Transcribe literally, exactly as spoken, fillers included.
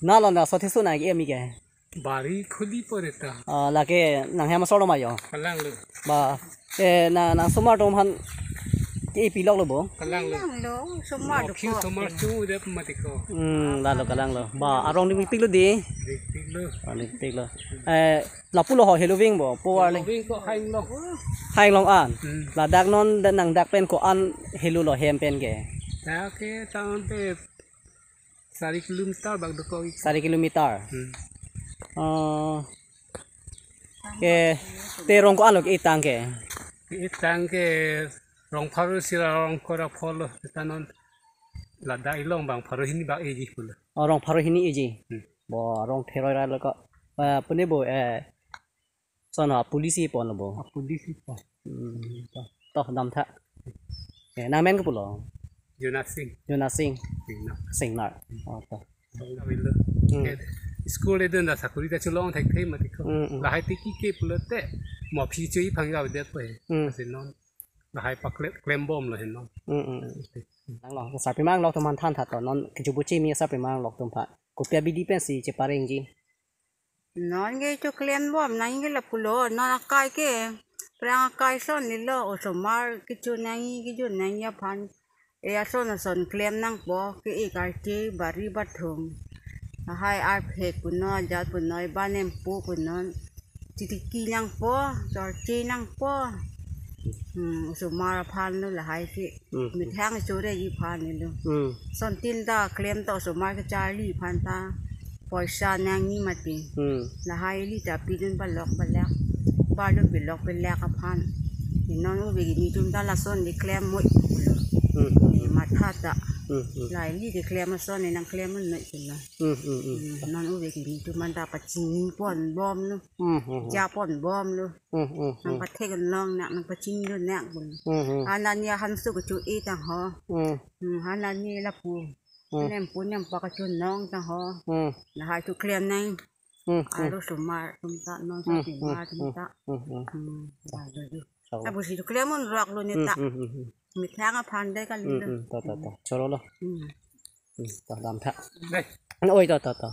Na lo na so thisu na ke ami ke. Bari khuli pore ta. Ah, lake nang hem asor lo ma jo. Kalang lo. Ba, eh, na, nang osomar atum aphan ke pilok lo bo. Kalang lo. Kalang lo, osomar Mokhi dokok. Osomar chung udah pemati ko. Hmm, lalo kalang lo. Ba, arong dingpik lo di. Dingpik lo. Ah, dingpik lo. Eh, lapu lo ho helo ving bo, po arle. Ving ko Hainglong. Hainglong an. Hmm. Ladak non dan nangdak pen ko-an helo lo hem pen ke. Ya ke tahun te sari kilometer bak dokok ik. Sari kilometer. Hmm. Oh. Ke te rong ko-an lo ke-etang ke. Ke-etang ke rong pharo sira rong kora pholo. Kita non ladak ilong bang pharo hini bak eji pulo. Oh, rong pharo hini eji. Hmm. Bo rong theroi ra lo ko. Eh, pune bo, eh, son ha police pon lo bo. Ah, police pon. Hmm, to, to, dam tha. Eh, nang men ke pulo. Jonas Singh. Jonas Singh. Singnar. Singnar. Oh, to. Singnar velo. Hmm. Eh, school e dun da sakuri ta chelong thek thek mati ko. Hmm, hmm. Lahai te ki ke pulote. Mo phi chui phang ga det pe. Hmm. Asi non. Lahai pa kle-, klem bom lo hin non. Hmm, hmm. Nang lo, sarpimang lo atum aphan than tha to. Non kejubu chimi sarpimang lo atum aphan. Kopi abidi pensi cheparengji. Non ke cho klem bom nang ke lapulo, non akai ke, prang akai ason ni lo, osomar kecho nangji, kejun nangji aphan. E ason ason klem nangpo, ke e karche, bari bathum. Lahai arphek punon, ajat punon, eban empo punon. Chitiki nangpo, chorche nangpo. Hmm, osomar aphan lo lahai ke. Hmm. Methang chore ji aphan lo. Hmm. Son tin ta klem ta osomar kecharli aphan ta poisa nangji mati. Hmm. Lahai ili ta pidun balok balak. Balun bilok bilak aphan. Inon ove kimi atum ta lason di klem moi. Hmm. Ni matha ta. Hmm, hmm. Lahai ili di klem ason ni nang klem noi pulo. Hmm, hmm, hmm. Hmm, non ove kimi atum anta pachini pon bom lo. Hmm, hmm, hmm. Ja pon bom lo. Hmm, hmm, hmm. Nang pathek long nak, nang pachini lo nak pulo. Hmm, hmm. Anani ahan su kecho e tang ho. Hmm. Hmm, anani lapu. Hmm. Nem pu nem pa kachun nong tang ho. Hmm. Lahai cho klem nang. Hmm, hmm. Aro osomar atum ta non Hmm, sa hmm, timar atum hmm, ta. Hmm, hmm. Hmm. Ado jo. Sawa. Abu si cho klem un rok lo ni Hmm, ta. Hmm, hmm, hmm. Methang aphan de kali Hmm, lo. Hmm. To, to, to. Cholo lo. Hmm. Hmm. To dam tha. Dei. Oi, to, to, to.